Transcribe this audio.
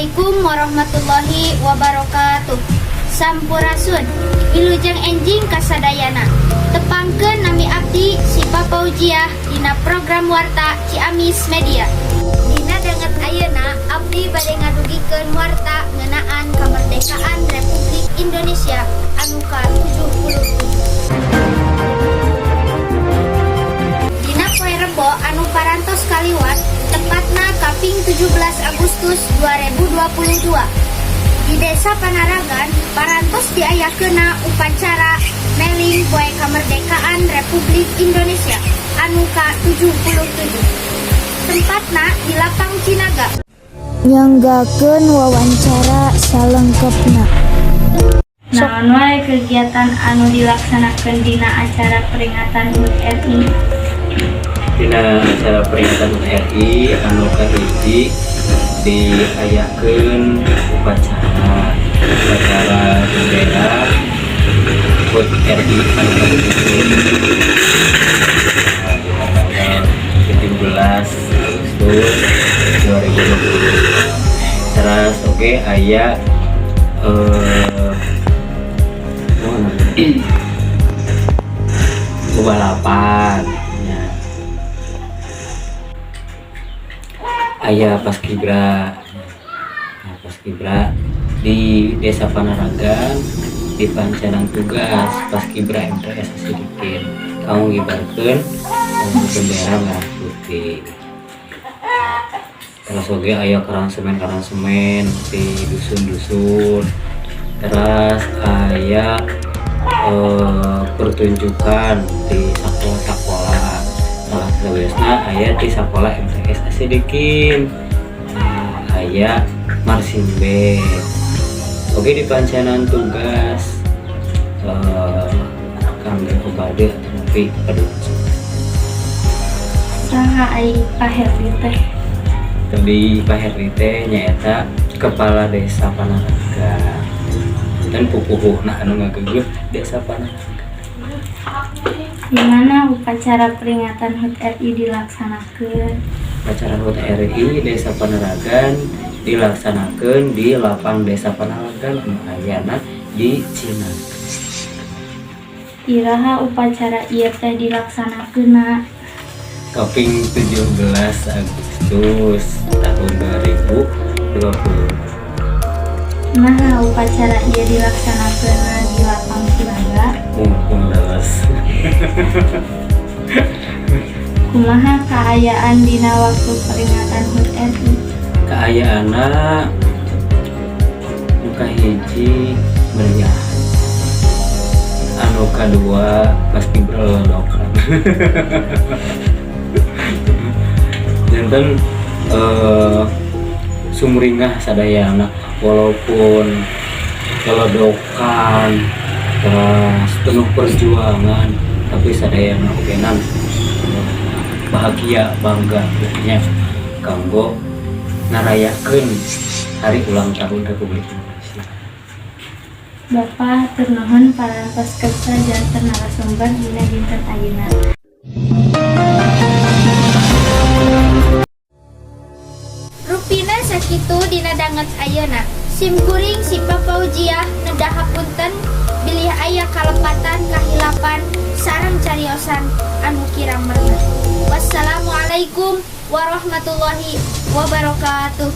Assalamualaikum warahmatullahi wabarakatuh. Sampurasun. Wilujeng enjing kasadayana. Tepangkeun, nami abdi Sipa Fauziah dina program Warta Ciamis Media. Dina danget ayeuna abdi bade ngadugikeun warta ngeunaan kemerdekaan Republik Indonesia anu ka-77. Dina poe Rebo anu parantos kaliwat, tepatna kaping 17 Agustus 2022. Di Desa Panaragan parantos diayakeunna upacara meling poe kemerdekaan Republik Indonesia anu ka-77. Tempatna di Lapang Cinaga. Nyanggakeun wawancara salengkepna. Naon wae kegiatan anu dilaksanakeun dina acara peringatan HUT RI? Dina acara peringatan HUT RI, anu kahiji diayakeun upacara upacara bendera HUT RI anu ka-77. Nah, dina tanggal 17 Agustus 2020. Terus oke aya naon namanya? Balapan ya. Aya paskibra. Nah, paskibra di Desa Panaragan di pancanan tugas paskibra MTS Asyidikin kanggo ngibarkeun bendera merah putih. Terus oge aya karangsemen di dusun-dusun. Terus aya pertunjukan di sekolah-sekolah, salah sawiosna aya di sekolah MTS Asyidikin. Nah, aya marching band oke di pancanan tugas kangge obade atanapi paduka. Saha ai Pak Herdi teh? Tadi Pak Herdi teh nyaeta kepala Desa Panaragan dan pupuhuhna anu ngageugeuh Desa Panaragan. Di mana upacara peringatan HUT RI dilaksanakeun? Upacara HUT RI Desa Panaragan dilaksanakan di lapang Desa Panaragan anu ayana di Cina. Iraha upacara ieu teh dilaksanakeunna? Kaping 17 Agustus tahun 2020. Naha upacara ieu dilaksanakeunna di lapang Cinaga? Mumpung leles. Kumaha kaayaan dina waktu peringatan HUT RI? Kaayaanna nu kahiji meriah, anu kadua pasti berlelokan. Janten sumringah sadayana walaupun leledokan terus penuh perjuangan, tapi sadayana ogenan bahagia, bangga nya kanggo ngarayakeun hari ulang tahun Republik Indonesia. Bapak, hatur nuhun parantos kersa janten narasumber dina dinten ayeuna. Rupina sakitu dina danget ayeuna. Sim kuring Sipa Fauziah nedah hapunten bilih aya kalepatan, kahilapan sareng cariosan anu kirang merenah. Wassalamualaikum warahmatullahi wabarakatuh.